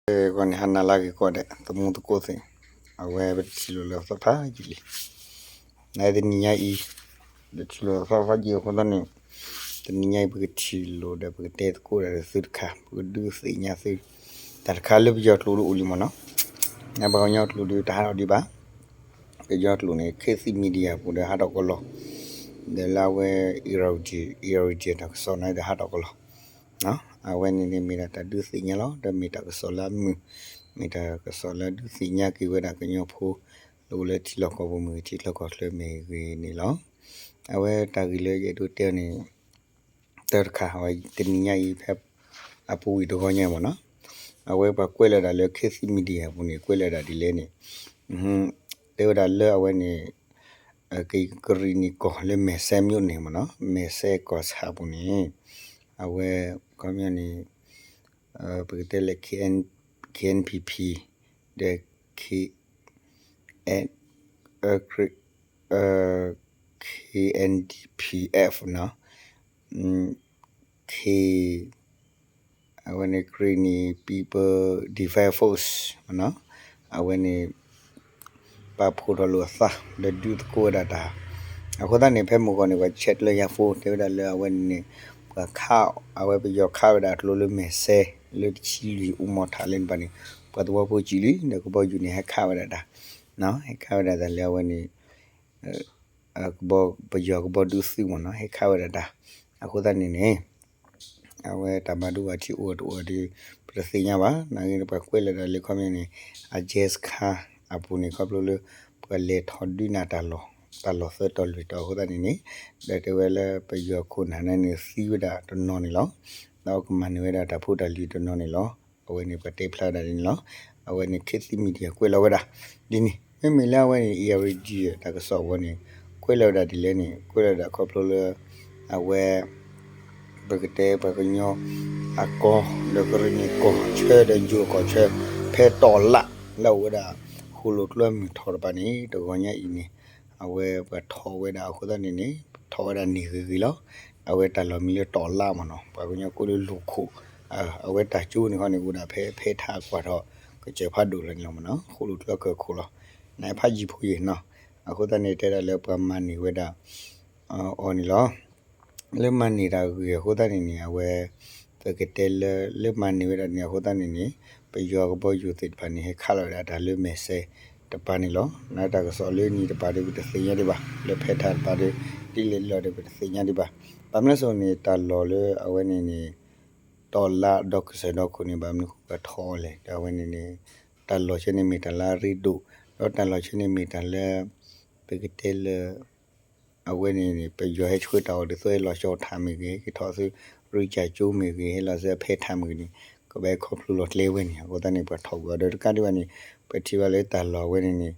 ဂီၢ်န့ၣ် ဟါနၤလၢအဂ့ၤကိးဂၤဒဲး သမူသကိးသ့ၣ်, အဝဲပတထံၣ်လိာ်လၢသီဖးယံာ်လံ. နတနံၤညါအံၤ ပတထံၣ်လိာ်သီဖးယံာ်အဃိသတးန့ၣ် တနံၤညါအံၤ ပကထံၣ်လိာ်ဒီး ပကတဲသကိးဒီးသုတခါ ပကဒုးသ့ၣ်ညါသု တၢ်တခါလၢပယီၤကျိာ်ဒုးအိၣ်လံမ့ၢ်နီၤ. ပှၤကညီကျိာ်ဒုးတဟးထီၣ်ဒံးဘၣ်. ပယီၤကျိာ်န့ၣ် ခေတ်သစ် media ပူၤဒီးဟးထီၣ်ကလီၤ, ဒီးလၢအဝဲ Irrawaddy Irrawaddy တၢ်ကစီၣ်န့ၣ်ဒီးဟးထီၣ်ကလီၤ. အဝဲန့ၣ်န့ၣ်မ့ၢ်ဒၣ်တၢ်ဒုးသ့ၣ်ညါလီၤ. ဒီးမ့ၢ်တၢ်ကစီၣ်လၢအမုာ်, မ့ၢ်တၢ်ကစီၣ်လၢဒုးသ့ၣ်ညါက့ၤဝဲဒၣ်ကညီဖိ လၢအိၣ်လၢထံလီၢ်ကီၢ်ပူၤမ့ၢ်ဂ့ၤ ထံချၢကီၢ်ချၢမ့ၢ်ဂ့ၤန့ၣ်လီၤ. အဝဲတၢ်ဂ့ၢ်လၢယအဲၣ်ဒိးတဲအီၤန့ၣ် တၢ်တခါ တနံၤညါအံၤဖဲ အပူၤကွံာ်တဂီၤညါမ့ၢ်နီၤ, အဝဲပှၤကွဲးလီၤဒၣ်လၢ ခေတ်သစ် media အပူၤန့ၣ် ကွဲးလီၤဒၣ်ဒ်လဲၣ်န့ၣ်, တဲဝဲဒၣ်လၢအဝဲန့ၣ် ကရံၣ်နံၣ်ကီၢ်လၢမဲာ်စဲမြို့န့ၣ်မ့ၢ်နီၤ, မဲာ်စဲကီၢ်ဆၣ်အပူၤန့ၣ် အဝဲ ခီပညီန့ၣ် ပကတဲလၢ KN KNPP ဒီး K N KNDPF နီၤ, အဝဲန့ၣ် Karenni People Defense Force နီၤ, အဝဲန့ၣ် ပာ်ဖှိၣ်ထီၣ်လိာ်အသး ဒီးဒုးသကိးဝဲဒၣ်တၢ်, အဃိသတးန့ၣ် ဖဲမုၢ်ဂီၢ်န့ၣ် ပှၤဆဲးကျၢယၤဖိ တဲဝဲဒၣ်လၢအဝဲန့ၣ်န့ၣ် ပှၤခး အဝဲပယီၤခးဝဲဒၣ်အကျိလၢမဲာ်စဲ လၢတဆံလွံၢ်အူမီၤထးလၢန့ၣ်ဘၣ်န့ၣ် ပှၤသဝီဖိစံးလံ ဒီးကဘီယူၤန့ၣ် ဟဲခးဝဲဒၣ်တၢ်, ဟဲခးဝဲဒၣ်တၢ်လၢအဝဲန့ၣ် ပယီၤကဘီဒုးသုးမ့ၢ်နီၤ ဟဲခးဝဲဒၣ်တၢ်, အဃိသတးန့ၣ်န့ၣ် အဝဲတၢ်ဘၣ်ဒိဘၣ်ထံးအိၣ်တအိၣ်ဒီး ပတသ့ၣ်ညါဘၣ်. နာ်က့န့ၣ် ပှၤကွဲးလီၤဒၣ်လၢခီပညီန့ၣ် အကဲစခါအပူၤန့ၣ် ခီဖျိလၢ ပှၤလဲၤထီၣ်ဒုးနၤတၢ်လီၢ် တၢ်လီၢ်သၢတီၤလွံၢ်တီၤအဃိသတးန့ၣ်န့ၣ် ဒီးတဲဝဲလၢပယီၤခိၣ်နၢ်န့ၣ်န့ၣ် သံဝဲဒၣ်တနီၤန့ၣ်လီၤ. ဒီးကမၤန့ၢ်ဝဲဒၣ်တၢ်ဖိတၢ်လံၤတနီၤန့ၣ်လီၤ. အဝဲန့ၣ်ပှၤတဲဖျါဒၣ်ဒ်န့ၣ်လီၤ. အဝဲန့ၣ် ခေတ်သစ် media ကွဲးလီၤဝဲဒၣ် ဒ်န့ၣ် မ့မ့ၢ်လၢအဝဲန့ၣ် Irrawaddy တၢ်ကစီၣ်အဝဲန့ၣ် ကွဲးလီၤဝဲဒၣ်ဒ်လဲၣ်န့ၣ် ကွဲးလီၤဝဲဒၣ်ခီဖျိလၢ အဝဲ ပကတဲပှၤကညီအကီၢ် ဒီးကရံၣ်နံၣ်ကီၢ်ဆၢဒီးယိၤကီၢ်ဆၢ ဖဲတီၢ်လၣ်လၢအအိၣ်ဝဲဒၣ် ဃိၣ်လိာ်ကျိအမုၢ်ထီၣ်တပၤန့ၣ် တဂီၤညါအံၤန့ၣ် အဝဲပှၤထီၣ်ဝဲဒၣ်အဃိသတးန့ၣ်န့ၣ် ထီၣ်ဝဲဒၣ်န့ၢ်ဂ့ၤဂ့ၤလီၤ. အဝဲတၢ်လီၢ်မံၤလၢတီၢ်လၣ်မ့ၢ်နီၤ ပှၤကညီကိးလၢလူၢ်ခိၣ် အဝဲတၢ်ကၠိန့ၣ်ခီန့ၣ် အိၣ်ဒၣ်ဖဲဖဲထးအကွၢ်ထီၣ် ကစၢၢ်ဖးဒိၣ်လီၤန့ၣ်လီၤမ့ၢ်နီၤ ဃိၣ်လိာ်ကျိအကၢၢ်ခိၣ်လီၤ. နဖးယံၤဖိယံၤနီၤ အဃိသတးန့ၣ် တဲဒၣ်လၢပှၤမၤန့ၢ်ဝဲဒၣ် အီၤန့ၣ်လီၤ. လၢမၤန့ၢ်တၢ်ဂ့ၢ်အဃိသတးန့ၣ်န့ၣ် အဝဲ ပကတဲလၢ လၢမၤန့ၢ်ဝဲဒၣ်န့ၣ်အဃိသတးန့ၣ်န့ၣ် ပယီၤကဘီယူၤသ့ၣ်တဖၣ်န့ၣ် ဟဲခးလီၤဝဲဒၣ်တၢ်လၢမဲာ်စဲတပၤန့ၣ်လီၤ. နတၢ်ကစီၣ်လၢနံၤတပၤဒီး ပတသ့ၣ်ညါဒံးဘၣ် လၢဖဲထးတပၤဒီး ဒ်လဲၣ်ဒ်လဲၣ်ဒီး ပတသ့ၣ်ညါဒံးဘၣ်. ဘၣ်မနုၤအဃိန့ၣ် တၢ်လီၢ်လၢအဝဲန့ၣ်န့ၣ် တီၢ်လၣ်ဒီးကစၢၢ်ဒီခိၣ်န့ၣ် ဘၣ်မနုၤဃိပှၤထီၣ်အီၤလဲၣ် ဒီးအဝဲန့ၣ်န့ၣ် တၢ်လီၢ်ဆၢန့ၣ်မ့ၢ်တၢ်လၢအရ့ဒိၣ် ဒီးတၢ်လီၢ်ဆၢန့ၣ်မ့ၢ်တၢ်လၢ ပကတဲလၢ အဝဲန့ၣ်န့ၣ် ပယီၤဟဲဆှၢတၢ်အီၤဒ်သိး ဟဲလီၤကၠီထးမ့ၢ်ဂ့ၤ ကထီၣ်ဆူ ရံၣ်ကၠၢ်ကၠိမ့ၢ်ဂ့ၤ ဟဲလီၤဆူအဖဲထးမ့ၢ်ဂ့ၤန့ၣ် ကဘၣ်ဟဲခီဖျိလီၤကျဲဝဲန့ၣ် အဃိသတးန့ၣ် ပှၤထီၣ်ကွံာ်အီၤဒီးတကးဒံးဘၣ်န့ၣ် ပထံၣ်ဘၣ်လၢတၢ်လီၢ်အဝဲန့ၣ်န့ၣ်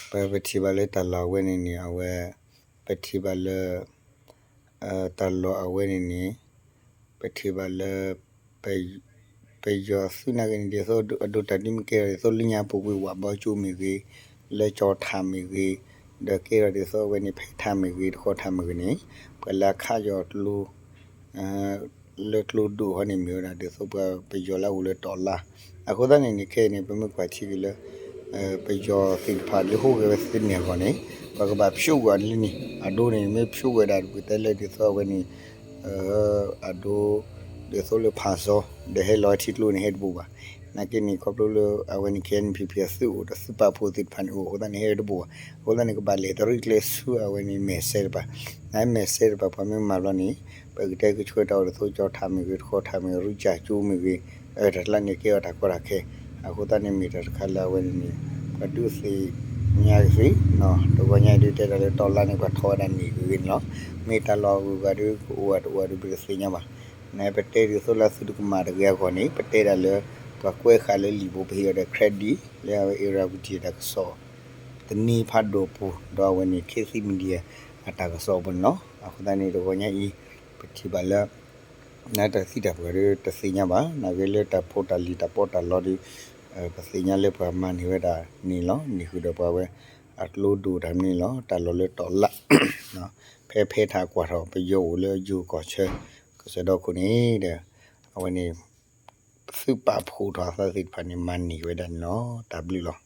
ပ ပထံၣ်ဘၣ်လၢတၢ်လီၢ်အဝဲန့ၣ်န့ၣ် အဝဲ ပထံၣ်ဘၣ်လၢ တၢ်လီၢ်အဝဲန့ၣ်န့ၣ် ပထံၣ်ဘၣ်လၢ ပယီၤသုးနာ်က့န့ၣ် ဒ်သိးအဒိတၢ်ဒုးမ့ၢ်ကဲထီၣ်ဒ်သိးလၢညါပူၤကွံာ်ဝးဘီကၠိမ့ၢ်ဂ့ၤ လၢကၠီထးမ့ၢ်ဂ့ၤ ဒီးကဲထီၣ်ဒ်သိးအဝဲန့ၣ် ဖဲထးမ့ၢ်ဂ့ၤ တဃီထးမ့ၢ်ဂ့ၤန့ၣ် ပှၤလၢအခးယီၤကျိ လၢကျိဒိၣ်ဟီန့ၣ်မ့ၢ်ဝဲဒၣ် ဒ်သိးပှၤပယီၤလၢအအိၣ်လၢတီၢ်လၣ် အဃိသတးန့ၣ်န့ၣ် ခဲအံၤန့ၣ် ပမ့ၢ်ကွၢ်ထံက့ၤလၢ ပယီၤသ့ၣ်တဖၣ်လၢဟူးဂဲၤဝဲသ့ၣ်န့ၣ်အဂီၢ်န့ၣ် ပှၤကဘၣ်ဖျိးကွံာ်အီၤလၢန့ၣ် အဒိန့ၣ် မ့ၢ်ဖျိးကွံာ်ဒၣ်ပကတဲလၢဒ်သိးအဝဲန့ၣ် အဒိ ဒ်သိးလၢဖၣ်စီ ဒီးဟဲလီၤထံကျိန့ၣ်ဟဲတဘိးဘၣ်. နာ်က့န့ၣ် ခီဖျိလၢအဝဲန့ၣ် KNPP အသုးအိၣ်ဒီးသုးပာ်ဖှိၣ်သ့ၣ်တဖၣ်န့ၣ်အိၣ်အဃိသတးန့ၣ် ဟဲတဘိးဘၣ်. အဃိသတးန့ၣ် ကဘၣ်လဲၤတရံးကျဲဆူအဝဲန့ၣ် မဲာ်စဲတပၤ. နမဲာ်စဲတပၤ ပှၤမ့ၢ်မၤဘျီန့ၣ် ပကတဲကဆှၢတၢ်အိၣ်ဒ်သိးကၠီထးမ့ၢ်ဂ့ၤ တဃီထးမ့ၢ်ဂ့ၤ ရံၣ်ကၠၢ်ကၠိမ့ၢ်ဂ့ၤ တၢ်ကျါန့ၣ်ကဲအီၤတၢ်ကီတၢ်ခဲ အဃိသတးန့ၣ်မ့ၢ်တၢ်တခါလၢအဝဲန့ၣ်န့ၣ် ပှၤဒုးသ့ၣ်ညါကသ့ တဂီၤညါအံၤဒုးတဲတၢ်လၢတီၢ်လၣ်န့ၣ် ပှၤထီၣ်ဝဲဒၣ်န့ၣ်ဂ့ၤဂ့ၤန့ၣ်လီၤ. မ့ၢ်တၢ်လီၢ်အဂုၤအဂၤဒုး ကအိၣ်ဝဲတအိၣ်ဝဲဒုး ပတသ့ၣ်ညါဘၣ်. နပတဲဒ်သိးလၢသုတကမၣ်တဂ့ၤအဂီၢ်န့ၣ် ပတဲဒၣ်လၢ ပှၤကွဲးဃာ်လၢလံာ်ပူၤ ပဟ့ၣ်အီၤဒီး credit လၢအဝဲ Irrawaddy တၢ်ကစီၣ် သန့ဖးဒိၣ်ပူၤ ဒီးအဝဲန့ၣ် ခေတ်သစ် media အတၢ်ကစီၣ်အပူၤန့ၣ်လီၤ. အဃိသတးန့ၣ် တဂီၤညါအံၤ ပထံၣ်ဘၣ်လၢ နတၢ်သံတၢ်ပှၢ်ဒီး တသ့ၣ်ညါဘၣ်. နာ်က့လၢတၢ်ဖိတၢ်လံၤတၢ်ပီးတၢ်လီဒုး ပသ့ၣ်ညါလၢပှၤမၤန့ၢ်ဝဲဒၣ်န့ၣ်လီၤ. န့ၢ်ဃုာ်ဒီးပှၤဝဲအကျိဒိၣ်တၢ်မနုၤန့ၣ်လီၤ. တၢ်လီၢ်လၢတီၢ်လၣ် ဖဲဖဲထးကွၢ်ထီၣ် ပယီၤအိၣ်လၢယိၤကီၢ်ဆၢ ကစၢၢ်ဒီခိၣ်န့ၣ်ဒီး အဝဲန့ၣ် သုးပာ်ဖှိၣ်ထီၣ်အသးသ့ၣ်တဖၣ်န့ၣ် မၤန့ၢ်ဝဲဒၣ်န့ၣ်လီၤ. တၢ်ဘျုးလီၤ.